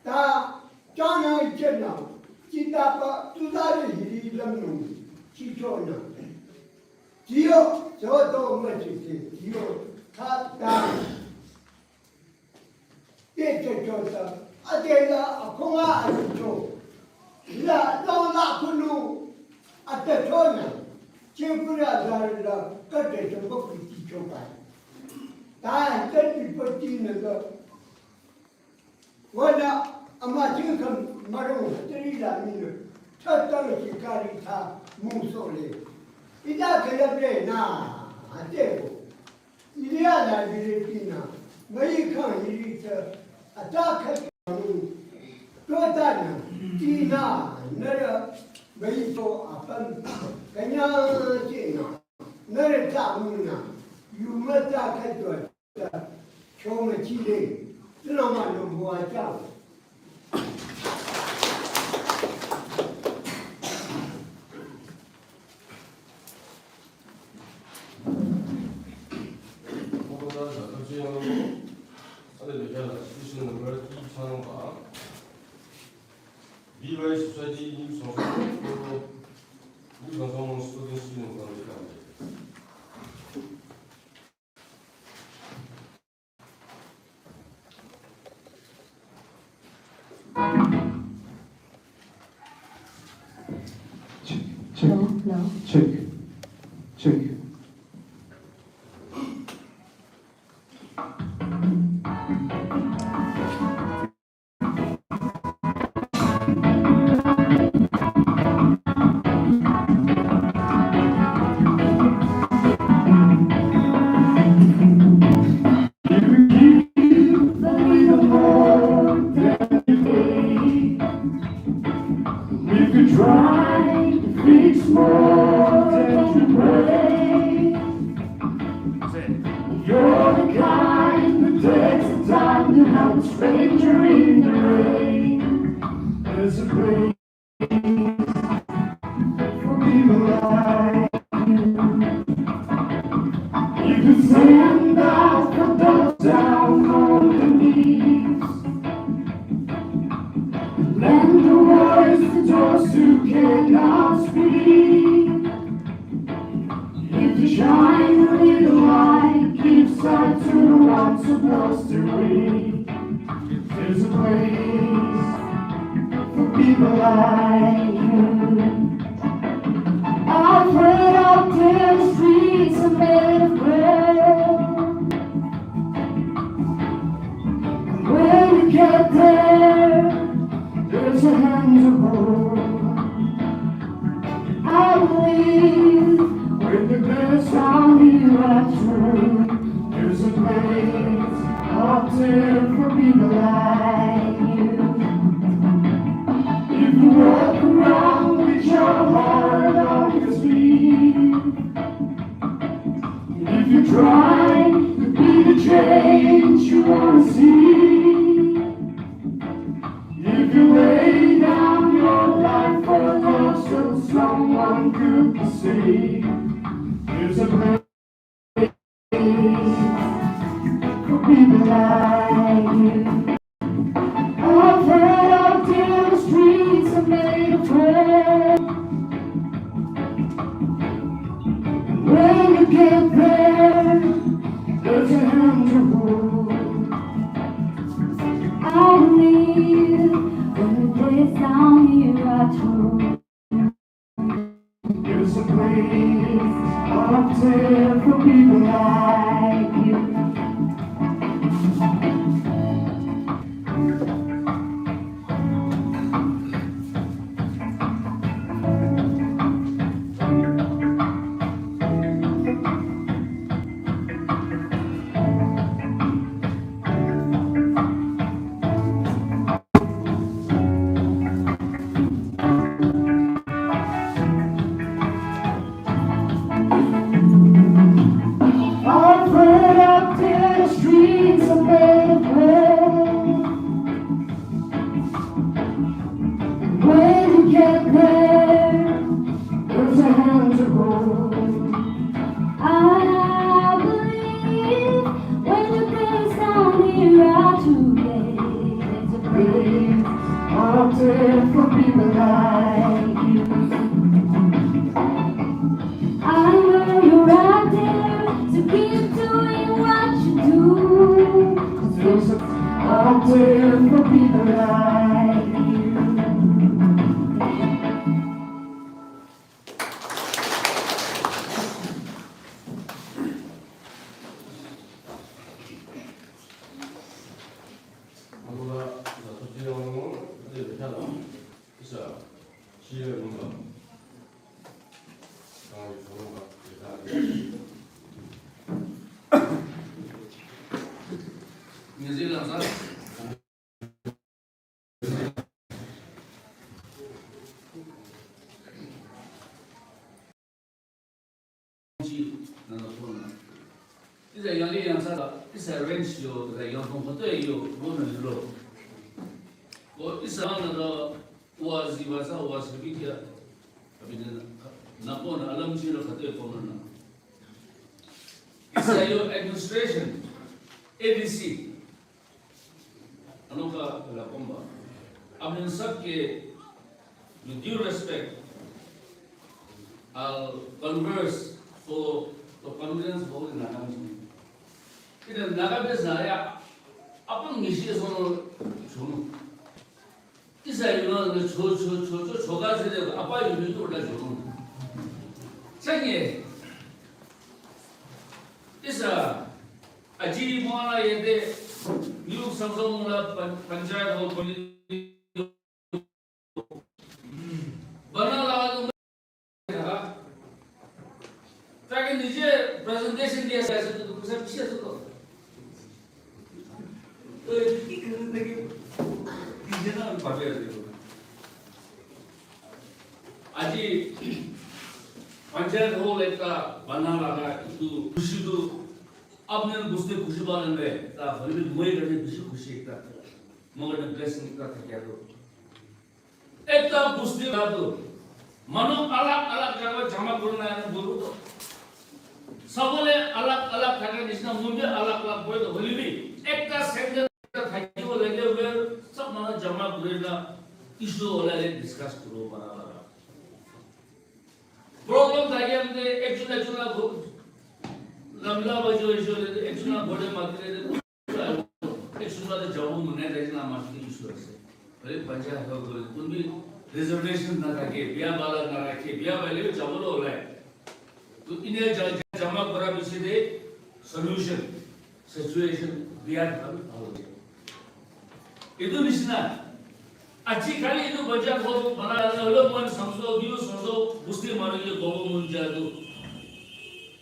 Ta chana ichena. Chita pa tudari hiri lamnu. Chichona. Tiyo, soto machite. Tiyo, ta ta. Te te chota. Atela, akonga aticho. la, la, la, kunu, ata chona, chekura zarila, kate chombo kuti chokai. Ta, ta, ti, pati, na, ga, wada, ama, chikam, maro, hatri, la, mino, ta, ta, chikari, ta, musole. Ida, kaya, bre, na, ateko. Iliya la bire tina, mai kang iri ta, ata khat kanu, to ta na, tina, nara, mai to apan, kanya tina, nara ta muna, yuma ta khat to ta, choma chile, tina ma no bua ta. Hallelujah, station number three, channel ba. B Y Society, New Song, New Song, Students Union, Hallelujah. Check, check, hello, hello. Check, check. If you try to fix more than you break, you're the kind that takes the time to help a stranger in the rain. There's a place for people like you. You can stand out for those down on the knees. Lend a voice to those who cannot speak. If you shine a little light, give sight to the ones supposed to read. There's a place for people like you. I've heard out there the streets are made of gold. When you get there, there's a hand to hold. I believe when the best on you are through, there's a place out there for people like you. If you walk around with your heart on your sleeve, if you try to be the change you wanna see, if you lay down your life for the cause of someone good to see, there's a place for people like you. I've heard out there the streets are made of gold. And when you get there, there's a hand to hold. I believe when the days down here are told, there's a place out there for people like you. I've heard out there the streets are made of gold. When you get there, there's a hand to hold. I believe when you face down here are today, there's a place out there for people like you. I know you're right there, so keep doing what you do. There's a out there for people like you. Ihsa yanglih yangthsa, ihsa range yo, ihsa yangthong khüta yo, wünü lilo. Ko ihsa nü ta wazi waza wazi bikya. Abi nü, nü ko nü alam chino khüta ko nü. Ihsa yo administration, A D C. Anoka la komba. Apni sabke, with due respect, I'll converse for the convenience of all the Naga meeting. Ina Naga besa ya, apang ngishi sono chunu. Ihsa yunü cho, cho, cho, cho, choka zede, apa yunü to la chunu. Chanye, ihsa, aji mwana yede, New Samsung la pan-, panchayat hall koli. Bana la tu. Take nije presentation diya sa, sa tu kusa piche sa tu. To ki kare thake, nije na bhabe ase. Aji panchayat hall ekta bana laga, itu khushi tu. Apni busti khushi balen re, ta hoile moi kane bishi khushi ekta. Mo kane blessing ekta thakya tu. Ekta busti la tu. Manu alag alag jaga jama kurna ane bolu to. Sabole alag alag thaka nishina mumbi alag alag bolu to. Hoile bi ekta center thakibo lage where sab manu jama kurna issue hola le discuss kuro para para. Problem thake ante ekjon ekjon la go-, lamla bajo issue le, ekjon la bole mati le, ekjon la jabo mane le, ekjon la mati issue ase. Bole panchayat ho go, kunbi reservation na thake, biya bala na rakhe, biya bale jabo lo lai. To ine ja-, ja-, jama kora bishi de solution. Situation biya thaka bhi bhalo hoye. Itu nishina. Aji khali itu bajar ho bana la lo mon samso, biu samso, busti manu ye gobo mun jadu.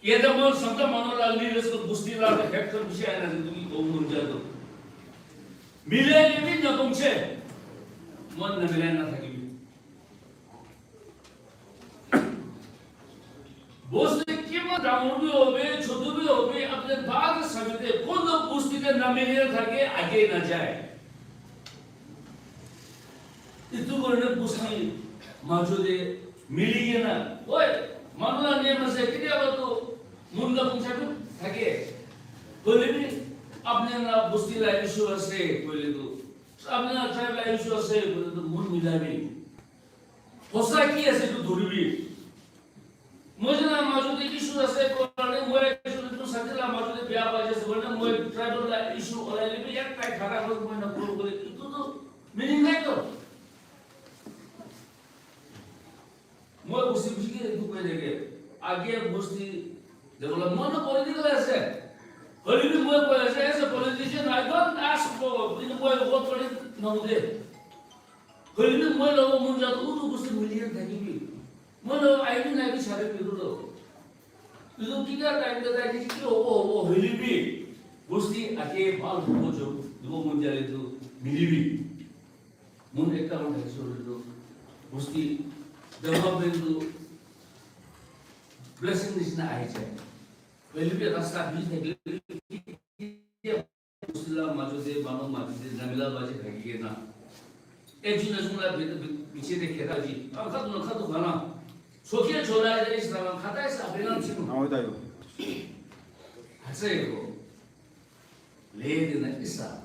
Ye da mon samta manu la li res ko busti la de hek ko bishi ana de gobo mun jadu. Mile ni bin na pongche. Mon na mile na thaki bi. Busti kima damur bhi hobe, chotu bhi hobe, apne baat samajhte, kon to busti ka na mile thake, aage na jaye. Itu karone busti majhte mili gena. Oi, manu la niyam ase, ketia ba to mun ka pongcha bhi thake. Koile bhi apne la busti la issue ase, koile to. Apne la tribe la issue ase, koile to mun milabi. Hosa ki ase etu dhoribi. Moi jana majhte issue ase koile, moi issue tu sati la majhte biya pai ase koile, moi tribal la issue olai lebi yak tai khara kori moi na kuru kore. Etu to meaning nai to. Moi busti busti ke etu koi deke. Aage busti development to political ase. Hoile bi moi koi ase, as a politician, I don't ask for, etu moi vote kori na hote. Hoile bi moi logo mun jadu utu busti million thakibi. Moi logo aini nai bi sare bi utu. Utu kika time te tai ki hobo hobo hoile bi. Busti aage bhal hobo jo, dubo mun jale tu milibi. Mun ekta mun thakise hoile tu. Busti development tu blessing nishina ahi jai. Hoile bi rasta bi thakile bi. Busti la majhte, manu majhte, na milabi thaki kena. Ekjon ekjon la bi-, bi-, biche de kheda ji. Am khatu na khatu khana. Chokia chola ide is na khata is abelan chinu. Awo tayo. Ase ko. Le de na isa.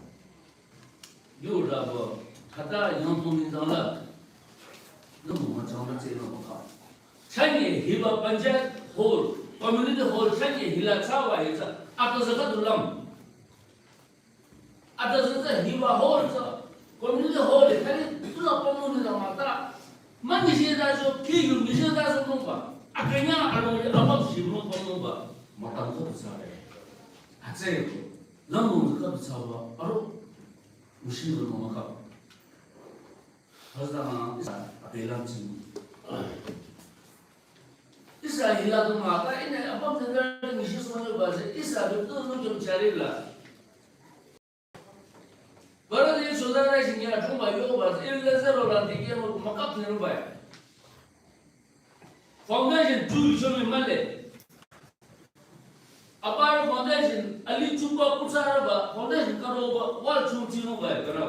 Yo da bo. Khata yong tong ni dang la. No mo ma chang la che no mo kha. Chanye hiba panchayat hall, community hall chanye hila chawa hitsa, ata zaka dulam. Ata zaka hiba hall sa, community hall khali tula pamuni la mata. Mani shi da so, ki yu mi shi da so no ba. Akanya alo ni abab shi no pamuni ba. Mata ko sa re. Atse ko. Lam mo ka sa ba. Aro. Mushi no ma ka. Hozana isa apelam ching. Ihsa hila du mah, ta ihnü apüm tüdrü nyishi sohnyüba tsü, ihsa du tu nu jüm chari la. Bara de soda ra shin ya chungba yoba tsü, il le zero la dikeh mo makap ne ruba ya. Foundation tu yu chomi male. Apar foundation, ali chungba kutsaraba, foundation karoba, wall chung chinuba ya kara.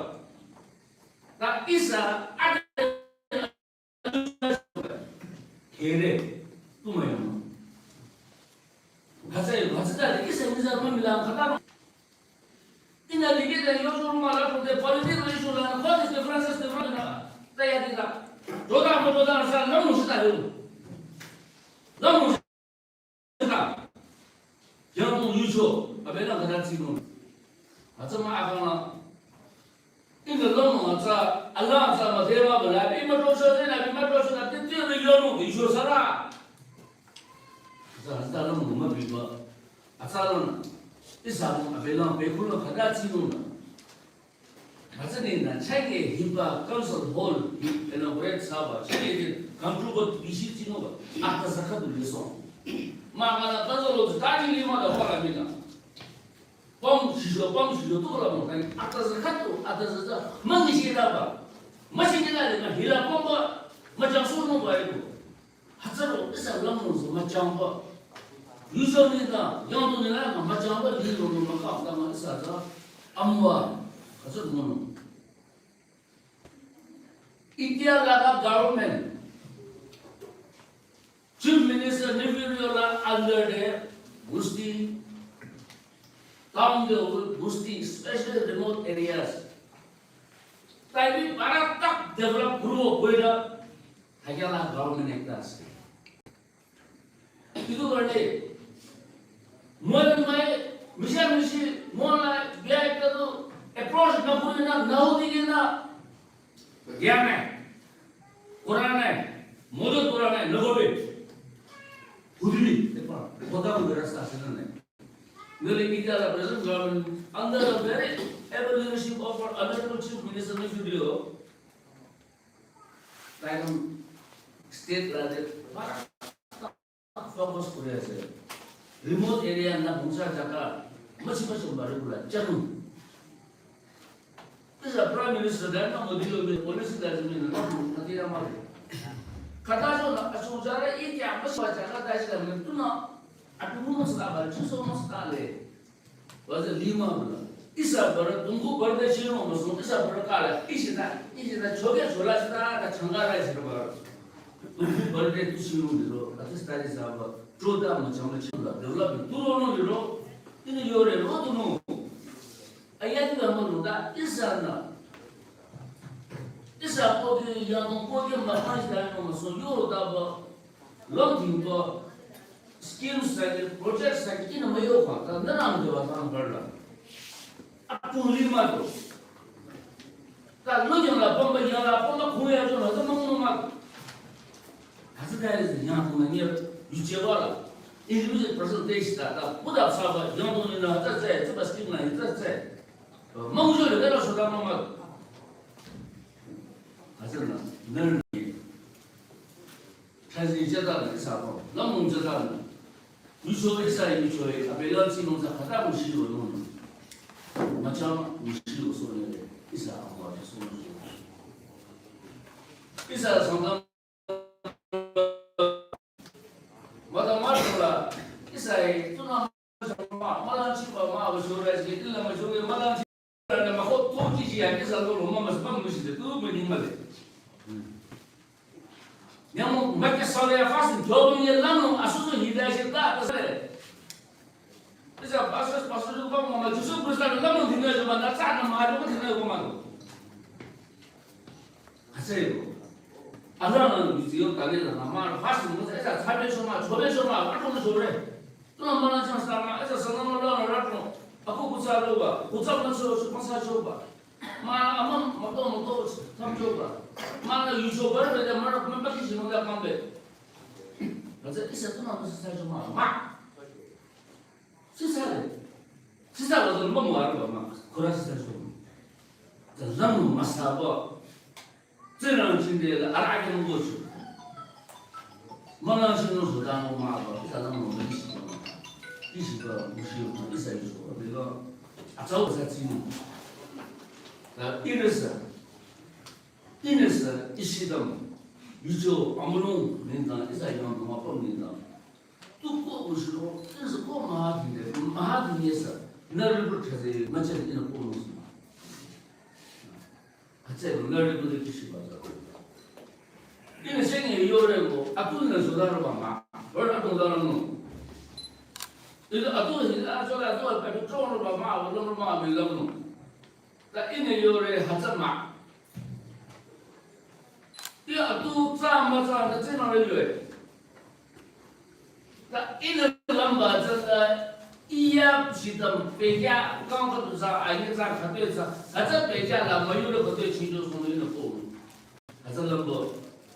Ta ihsa, a Kere, tu ma yama. Hütsü, hütsüta de ihsa nizar ma mila khata. Ihnü dikehta yocho mala ko de political issue la, what is difference, is difference na? Ta ya dita. Doda mo doda sa, lamu sita yo. Lamu Yangdong yucho, abela khata tsinung. Hütsü mah akang la. Ihnü lümnung atsa, ala atsa müdheba bela, ima docho zena, ima docho na, tete yonung, yucho sara. Atsa, atsa lümnung mübiba. Atsa lümnung. Ihsa nung abela, bekula khata tsinung. Hütsüninü chenge hiba council hall hi inaugurate thsaba, chenge hi council ko bishi tsinungba, atsa khüdu lesong. Mah mah la council hall tani lima da hora mina. Pam shisho, pam shisho tu la mo tani, atsa khüdu, atsa za, mangi shi la ba. Mashi ni la le ma hila pam ba, ma jang su mo ba iko. Hütsüro ihsa lümnung sü müchangba. Yucho nü ta, yangdong nü la mah müchangba, liro nü mükap ta mah ihsa ta, amüwa. Hütsü nü. India la ka government, Chief Minister Neiphiu Rio la under the Busti, town the Busti, especially remote areas. Tai bi bara tak develop kuro koira, Thakya la government ekta ase. Itu karne, moi mai, misha mishi, moi la, bia ekta tu, approach na kuri na, na hudi ke na. Gyan hai, Quran hai, modot Quran hai, nagobe. Hudri, ekbar, kota ko rasta ase na nahi. Nale India la present government, under the very able leadership of our Honorable Chief Minister Neiphiu Rio, Taikam state la de focus kuri ase. Remote area na bungsa jaga, machi machi bari kula chanu. Ihsa Prime Minister Narendra Modi lo mi policy da mi na na ti ya ma. Khata jo na asu jara i kya machi jaga da shi la mi tu na atu mu masta ba, ju so masta le. Waze lima bula. Ihsa bara, dungu bara de shino maso, ihsa bara kala, ihsa na, ihsa na choge chola ihsa na, na changa la ihsa bara. Dungu bara de tu shino diro, ati study sa ba, choda ma changa changa, development tu ro no diro, ini yore ro tu no. Aya tu ma no da, ihsa na. Ihsa ko ke, ya ko ke ma pa ihsa no maso, yo da ba, Longding to schemes sagi, projects sagi, ina mayo pa, ta nana de wa ta barla. Atu lima to. Ta lo yang la pamba, yang la pamba, kuya jo la, ta mong mong ma. Hasi ta yang ko na ni yu che wa la. Individual percentage ta, ta, puda sa ba, yang to ni na, ta zai, ta ba scheme na, ta zai. Mong jo le, ta so ta mong ma. Hasi na, na ni. Thazi jada na ihsa ko, lamung jada na. Yucho ihsa yucho e, abelan si nungsa khata mushi lo nung. Machang mushi lo so ne, ihsa akwa so ne. Ihsa sangdam. Mata mata la, ihsa e, tuna ma, malan chi ba ma, ba shura chi, illa ma shura, malan chi. Rana mako toki ji ya kisa lo lo mama sma mushi de tu mani male. Nyamo make sale ya fasin job ni lano asusu hida shi ta ta sale. Isa pastor pastor ko mama Jisu Krista lano dinga jo bana sa na ma jo dinga ko ma. Asai ko. Ala na ni yo kane na ma fasin mo sa sa sabe shoma chobe shoma ato no shore. Tuna mala chang sa ma, esa sa ma la la la ko. Ako kutsa lo ba, kutsa ma so so sa cho ba. Ma ama ma to ma to sam cho ba. Ma la yu cho ba be da ma ma ba ki shi ma da ma be. Ba sa isa tuna ma sa cho ma. Ma. Sisa le. Sisa lo ma mo ar ba ma. Kora sisa cho. Da lam ma sa ba. Tsingrang chingde la arahang gochu. Münang shinung sü dang mah ba, ihsa nang nung mah isi ba. Isi ba, mushi ba, ihsa yu sü ba, bela. Atsau sa tsini. Ta ihnü sü, ihnü sü, isi dang. Yucho, amulung, nengdang, ihsa yang dang, apam nengdang. Tu ko mushi lo, ihnü sü ko maha dinde, maha dinde sü. Nari bu thase, macha ihnü ko mushi ma. Hütsü nari bu de kisi ba za. Ihnü senge yore ko, atu nü so da ro ba ma. Ro atu da ro no. Ihnü atu hi, a so da so, atu chong ro ba ma, ro ro ma, mi lam no. Ta ihnü yore hütsü ma. Ih atu tsa mütsa nü tsü nü re yue. Ta ihnü lamba tsü ta iya shitam pekya kang ka tu sa ayi tsa khate tsa. Hütsü pekya la müyurü khate chinjo sung ihnü ko. Hütsü lamba.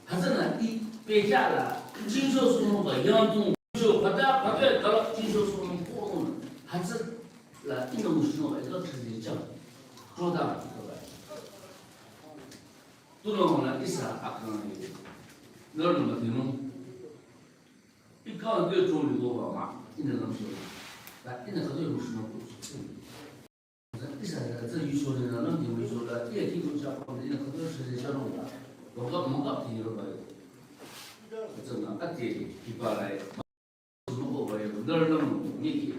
Hütsünü ih pekya la chinjo sung ba yang tung. Chinjo khata khate kala chinjo sung ko. Hütsü la ihnü mushi no ba ila khase chang. Choda ba. Tunüo nü ihsa akang ye. Nührünü müdhenung. Ih kang de chong li lo ba ma, ihnü lam sho. Ta ihnü khütoh-i mushi no ko. Ihsa ya tsü yu sho le nü lam de yu sho la, ih ki ko cha pa de ihnü khütoh-i shese sha no ba. Lo ka ma ka ti ro ba. Tsü nü ate ki ba lai. Moko ba ye, nührü lam mo, nyi ki.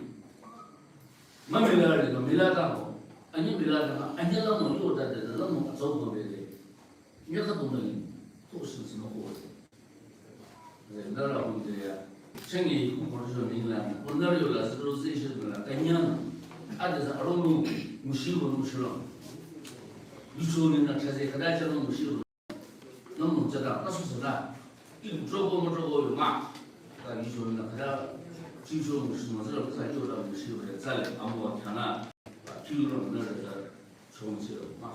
Ma mila re, ma mila ta mo. Anyi mila ta, anyi lam mo, yo ta de, lam mo, atsau mo be de. Nya ka tong na ni, to shin shin moko. Nührü lam de ya. Cheng ye, ko ko jo ning la, ko nührü yo la, so se shi la, ka nya. A de sa, aro mo, mushi mo, mushi lo. Yu sho ni nü, cha se, ka da cha lo, mushi lo. Nang nung tsada, ta su tsada. Ih choko müchoko yo ma. Ta yu sho nü khada, chi sho mushi ma tsada, ta yu la mushi yo ya tsale, amu wa thana. Ta yu la nü la ta, chong chi lo ma.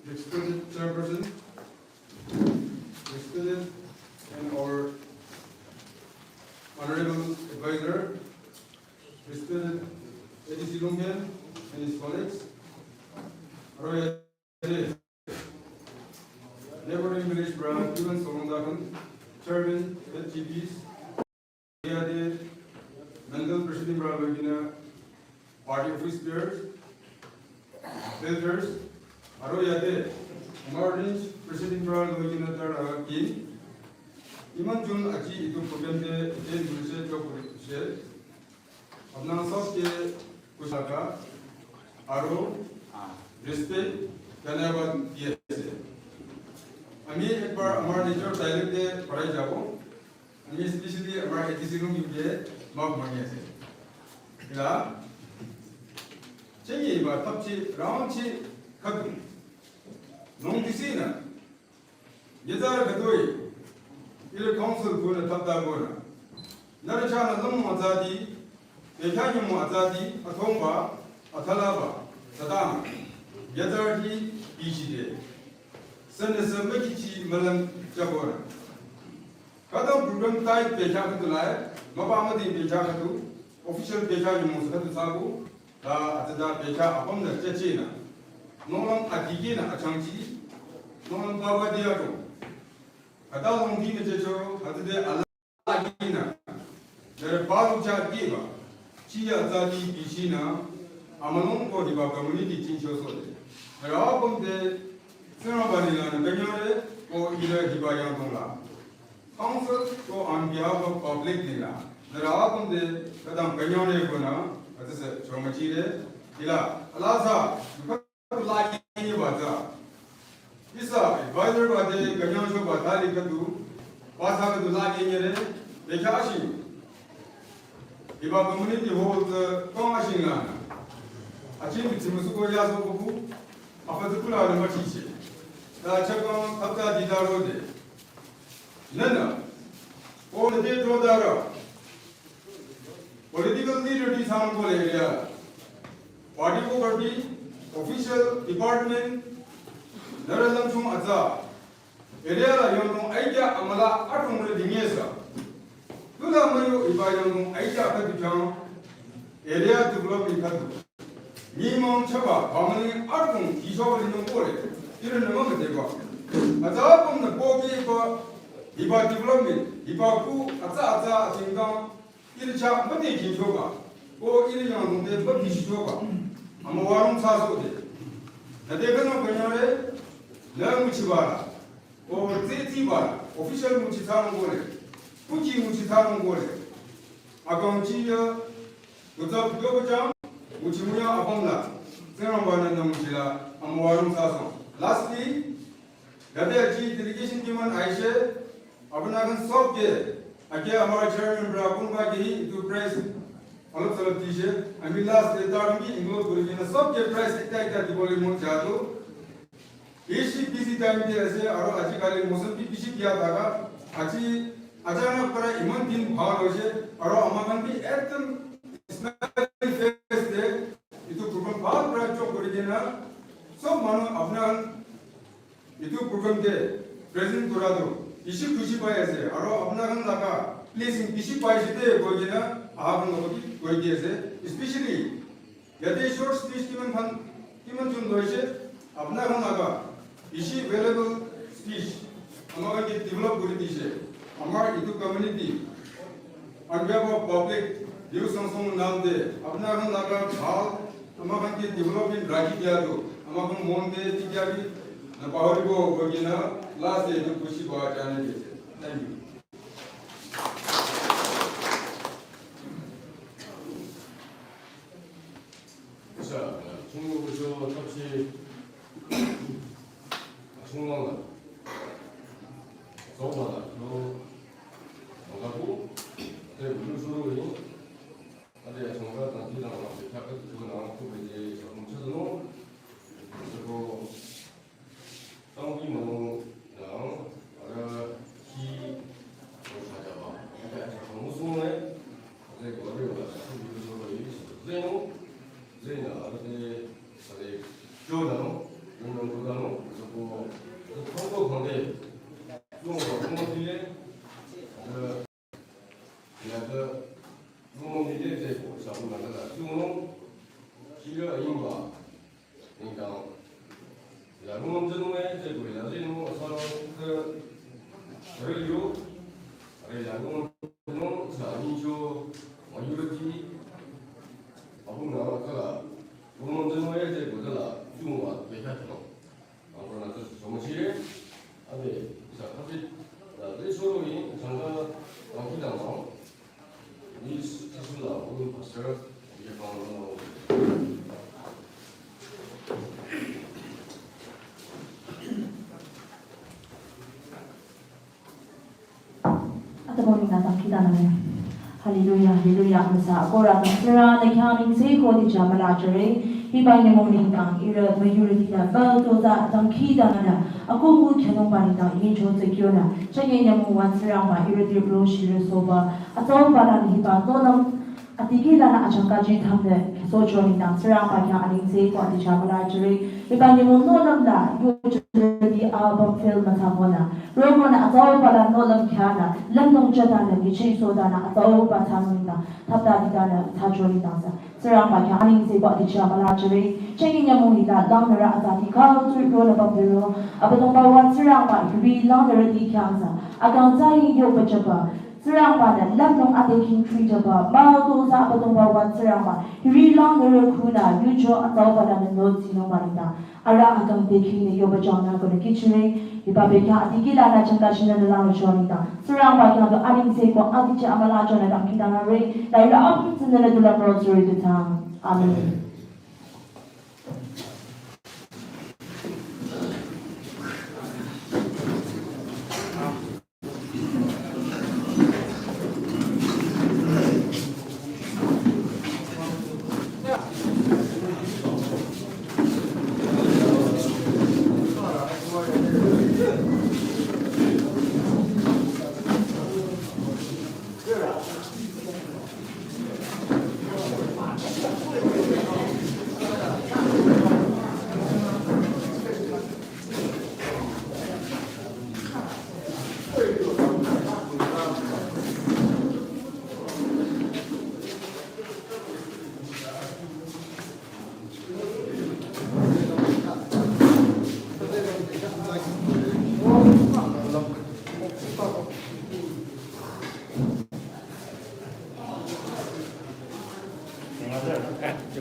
Respected Chairperson, respected and our Honorable Advisor, respected A D C Longgen and his colleagues, Royal Neighboring village branch, even Sorongdakan, chairman, head G Ps, Yade, Mandal President Brother Logina, party office bearers, elders, aro yade, Martin President Brother Logina Tara King, iman jun aji itu program de, ite nulse chok share, apna sabke kushaka, aro, respect, dhanyavad diye ase. Ami ek bar amar nijor dialect te parai jabo. Ami specially amar A D C Longgen ke maaf mangi ase. Ila, chengi ba thapchi, round chi, khatu. Nung disi na. Nyitsarü khütoi, ihrü council khunü thapta konü. Nührü chahnü lümung atsati, bekhyah nyümong atsati, athongba, athalaba, tsütang. Nyitsarüti bichide. Sünüsü mükichi mülang chakonü. Khütang program tai bekhyah khütu lai, müba müding bekhyah khütu, official bekhyah nyümong sü khütu thsaku, ta atsüta bekhyah apüm nü chechinü. Nonglang adikehnü achangchi, nonglang baba diyato. Khüta longdi nü checho, atsüde ala akinü. Nührü balu cha diba, chiya tsati bichinü, amülung ko diba community chincho sode. Nührü apüm de, sema bani la nü kanyore, ko ila diba yangtong la. Council ko on behalf of public nila. Nührü apüm de, kadam kanyore ko na, atsüse chomachire, ila, alasa, lagi ni ba ta. Ihsa advisor ba de kanyang sho ba ta li khütu, ba sa khütu lagi ni re, de kya shi. Iba community hall te kong a shi nga. A chin bi timu su ko ya so ko bu, a fa tu kula ne ma chi che. Ta cha kong ta ta di da ro de. Nana, ko ne de do da ra. Political leader di Sangkole area. Party ko party, official department, nührü lümchung atsa. Area la yangdong aikyah amüla adrong re dingesa. Tula müyo hiba yangdong aikyah khüdu jang. Area development khüdu. Nyümong chaba, bamüling adrong kisho re nyong kole. Ihrünü mümüdheba. Atsa apümnü pohki hiba, hiba development, hiba khu atsa atsa atsingdang. Ihrü chah müdhe jingchoba, ko ihrü yangdong te müdhe jingchoba. Amüwarong thsasohde. Nüte künü künyangre, nü nguchibara. Ko tsitsibara, official nguchi thsanung kole. Kuchi nguchi thsanung kole. Akang chi ya, kutsap dokochang, nguchi müya apümla. Tsingrangba-nü nü nguchila, amüwarong thsasoh. Lastly, yade aji delegation kiman aise, apuna khan sob ke, ake amüra chairman bra kunba ke hi itu press, alop salop dise, ami last letter ki include kuri kena sob ke press ekta ekta dibole mon jatu. Bishi busy time de ase, aro ajikali mousam bi bishi bia thaga, aji achanak para iman din bhal hoise, aro ama khan bi ekdom smiley face de, itu program bhal para chok kuri kena, sob manu apuna khan itu program te present kura tu bishi khushi pai ase, aro apuna khan laga blessing bishi paise de koi kena aha khan logot koi di ase, especially yate short speech kiman khan, kiman chun loise, apuna khan laga bishi valuable speech ama khan ke develop kuri dise. Amar itu community, on behalf of public, New Sangsong nam de, apuna khan laga bhal, ama khan ke development rakhi dia tu, ama khan mon de, tikya bi, na pahori bo, bo kena, last de itu khushi ba jane de. Thank you. Acha, chunglo kucho tapsi, chunglo la, zongla la, lo, mangkapu, ate bulu suru ini, ate achungka tangki tangla, chaka tu na, tu bete, chakung chazano, suru, Tangki manu nang, ara ki, ko sajaba, ita sa kamu sungai, ate ko ade wala sa tu bidu solo yi, zeno, zena, ate, ate, jo dano, jo dano, jo dano, so ko, so ko ko khande, so ko ko dile, ate, ya ate, so ko dile, ate ko sa ko na la, so no, kira imba, Nengdang, la nung nung zenu eh, zeko la zenu asang ke, re yo, re la nung nung sa ni jo, ma yu re ti, abu na ka la, nung nung zenu eh, zeko la, ju ma, ke ka no. Ang ko na to so ma chi re, ade, sa ka ti, la re so ro ni, sang ka, ang ki dang ma. Atümung nengdang dangkhidangnangne. Hallelujah, hallelujah, amüsa. Akohrü Tsingrangba-nü khyang nengse ko dija müla jüre. Hiba nyümong nengdang ihrü müyurüti la bal toza dangkhidangnangne. Akohba khyünungba nengdang ihnü cho tse kyonü. Chünye nyümong wa Tsingrangba ihrü dirplo shirü soba. Atsauba la hiba tonang. Adikehlanü achangka ji thamde, socho nengdang Tsingrangba khyang anengse ko adija müla jüre. Hiba nyümong nohlüm la, yo jüre di album film mütha konü. Romonü atsauba la nohlüm khyünü, lümnung jüdanü, nyichehsohdanü, atsauba thsanung nengdang, thapta didanü, thsacho nengdang sa. Tsingrangba khyang anengse ko adija müla jüre. Chünye nyümong hila, langnürü atsa di kang tu ronü bam diro. Abüdongba wa Tsingrangba, hiri langnürüti khyang sa. Akang tsa yin yo pachaba. Tsingrangba-nü lümnung ade khingthrüjüba, mah-o toza Abüdongba wa Tsingrangba, hiri langnürü khunü, yucho atsauba lanü notsinungba nengdang, arüh akang te khingnü yoba jangna konü kihchire, hiba bekhyah adikehlanü changka shinü nü langro cho nengdang, Tsingrangba khyang tu anengse ko adija müla jünü dangkhidangnangre, la ihrü apüm tsünü nü tu lümro tsüri tu thang. Amen.